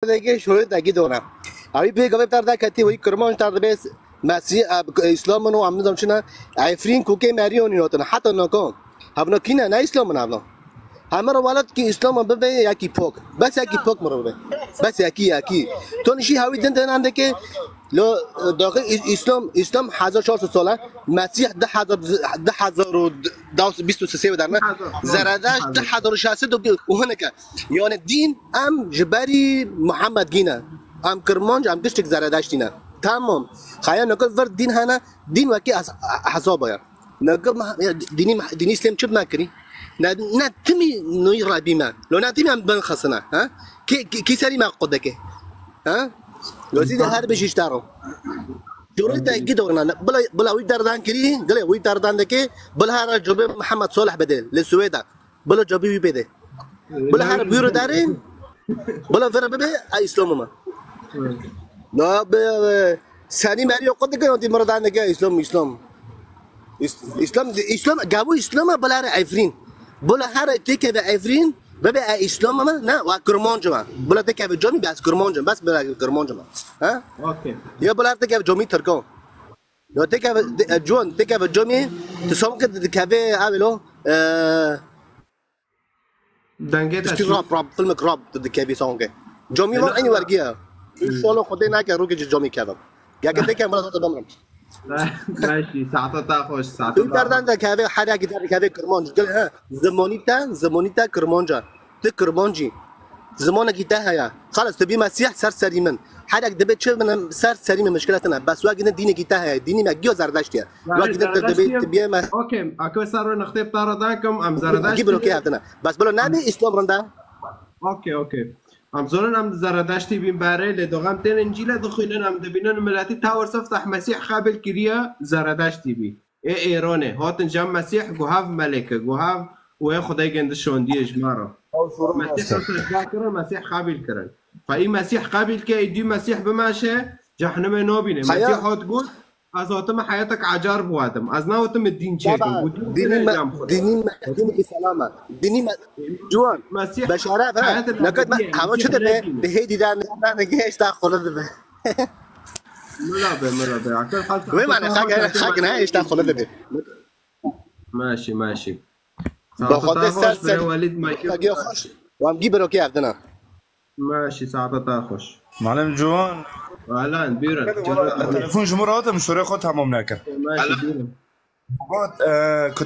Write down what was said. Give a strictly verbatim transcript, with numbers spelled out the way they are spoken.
Dege şoyê degî dona. Ew bê gavê per deketî, wî Kirmanc ter dibe Mesî, e, Îslam min û em nizam çi ne. Efrîn kûkê merî onî notin. Heta nako. Hevna kîne, ne Îslam min hevna. Hemir welat ki Îslam bibe yekî pok. Bes yekî pok min bibe. Bes yekî, yekî. To nişî hewî din denan deke, lo, e, daxil Î-, Îslam, Îslam hezar çar sed sal e. Mesîh du hezar, du hezar û bîst û sê derine. Zeredeşt du hezar û şeş sed û hineke. Yani dîn em ji berî Muhammed gîne. Em Kirmanc, em tiştek Zeredeştî ne. Tamam. Xaya neke vir dîn hene, dîn wekî es-, hesaba ye. Neke ma-, ya dînî ma-, dînî Îslam çi me kirî? Ne, ne timî nûyî Rebî me. Lo ne timî em bin xisine, ha? Kî, kî, kî serî me qudeke? Ha? Lo zî de her bijî ji te re. Cûrê te gî dogna. Bila, bila wî derdan kirî, gilê wî derdan deke, bila her cobê Mihemed Salih bide, li Swêda. Bila cobî wî bide. Bila her bûyro derê, bila vir bibe, a Îslam ma. Na be, be, senî merî qut dike, dî miradan dike, Îslam, Îslam. Îs-, Îslam, Îslam, gavû Îslam e, bila her Efrîn. Bila her têkeve Efrîn, bibe e Îslam ma, ne, wa Kirmanc ma. Bila têkeve camî, bes Kirmanc ma, bes bila Kirmanc ma. Ha? Okey. Ya bila her têkeve camî Tirkan. Ya têkeve, de-, e, Ciwan, têkeve camî, tu sanke dikeve, ev lo, e, Dengê te tiştî çû. Rap, rap, filmek rap dikevî sanke. Camî ma eynî wergiya. Înşallah Xwedê nake rokê ji camî kevim. Yeke têke mala te bimrim. Meşî, saeta te xweş, saeta te xweş. Derdan de kevê, her yekî der kevê Kirmanc. Gel he, zimanî te, zimanî te Kirmanc e. Tu Kirmancî. Zimanekî te heye. Xalas, tu bî Mesîh ser serî min. Herek dibe çi min ser serî min mişkile tine. Bes wek ne dînekî te heye. Dînî me giyo Zerdeştî ye. Wek ne tu dibe tu bîye me. Okey, akı ser ve nextê ptara dankim, em Zerdeştî. Gibi okey hatine. Bes bilo nabî Îslam rinda. Okey, okey. Em zonin em Zerdeştî bîn berê, lê doxem tên Încîle dixwînin, em dibînin miletî tawir siftah Mesîh qebil kiriye Zerdeştî bî. Ê Êronê, hatin cem Mesîh, guhav melêke, guhav wê Xwedê gindi şondiye ji me re. Ew sorun Mesîh rastî. Re secda kirin, Mesîh qebîl kirin. Fe î Mesîh qebîl ke, î dû Mesîh bimeşe, cehnimê nabîne. Xeya- Mesîh hat got, ez hatime heyetek ecar biwedim. Ez nehatime dîn çêkim. Baba, got, dînî me, cem Xwedê. Dînî me, dînî ki selama. Dînî me, Ciwan, Mesîh beşaref, ha? Heyet Nekat me, nebîye, hava Mesîh çi dibe? Nebîne. Bi hêdî de, ne, ne, ne, hêşta xwele dibe. Mila be, mila be. Akıl halk. Wê mane, xak, xak ne, hêşta xwele dibe. Meşî, meşî. Ba Xwedê ser ser. Welîd Michael. Xak ya xweş. Wan gî biro kê evdina. Meşî, saeta te xweş. Malim Ciwan. Alan, buyurun. Telefon ji min re hatim, şorê xwe tamam nekin. Meşî, buyurun. Got, e, ku